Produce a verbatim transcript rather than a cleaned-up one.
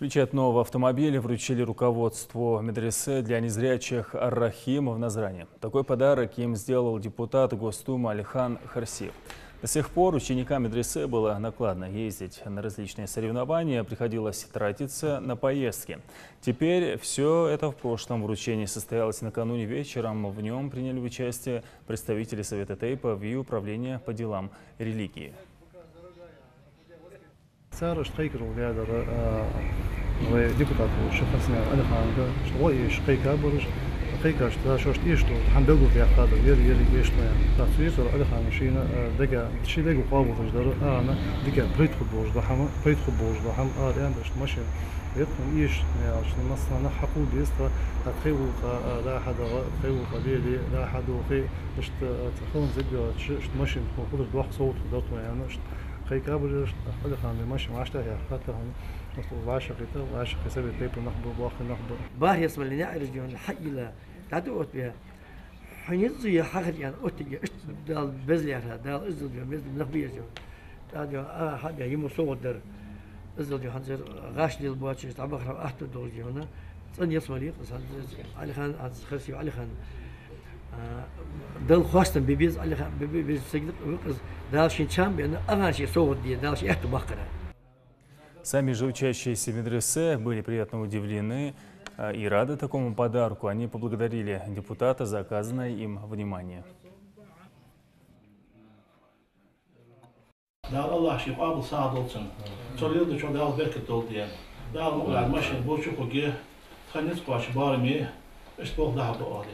Ключи от нового автомобиля вручили руководству медресе для незрячих «Ар-Рахим» в Назрани. Такой подарок им сделал депутат Госдумы Алихан Харсиев. До сих пор ученикам медресе было накладно ездить на различные соревнования, приходилось тратиться на поездки. Теперь все это в прошлом. Вручение состоялось накануне вечером. В нем приняли участие представители Совета тейпов и Управления по делам религии. Цар иштта кхайкар ву гаьдар, а, вай депутат волча Харсиев Алиханга, иштта вай эш кхайкабараш, кхайкаш, цар шоашта эш ду, хӀама белгалдаьккхад, ер, ер эш ду яхаш. ТӀаккха цу юкъера Алихан шийна, а, дега, ший дега къоабалдеш дар, а, ана, дика пайда хургболаш да хӀама, пайда хургболаш да хӀама, а, аьнна, иштта машин, ветхун эш, яхаш, массанахьа хьакхувла беза тха, тха тхай гӀулакха, а, дӀа-хьа дагӀа, тхай гӀулакха лелае, дӀа-хьа дохе, иштта, а, цхьа хӀама зидйоацаш, иштта машин тхона хулаш доккха совгӀат хургдар тхона, аьнна, иштта кхайкабараш, Алихана машин вӀаштӀехьаяьккхар тахан, иштта вӀашагӀкхийтта, вӀашагӀкхийтта, Совета тейпов нах ба, боккхий нах ба. БархӀ ялсмале наӀараш дийна хьаийла, дӀадоӀот бе. Хьо низ я хьахар ян оттиге, иштта Дала безлера, Дала иззал дийна безлера нах бийржа. ТӀадийна, а, хьабе, йиму совгӀат дар. Иззал дийна хьанзар гӀаш лел боацаш, дӀабахара атта долаш дийна. ЦӀена ялсмале кхы санзар Алихан, аз Харсиев Алихан. А, Дала хоастам бе беза Алихан, бе, бе, беза сагли вакъаз, Дала шин чам бена, агӀан ши совгӀат де, Дала ши аьтту баккхара. Сами же учащиеся медресе были приятно удивлены, а, и рады такому подарку. Они поблагодарили депутата за оказанное им внимание. Дала Аллахӏа ший къоабал сагӀа долда цун. Цо леладечох Дала беркат долда. Дала мукъалахь машин болча хургья, тха низ кхоачаш бараме, иштта болх дахьа баъ оале.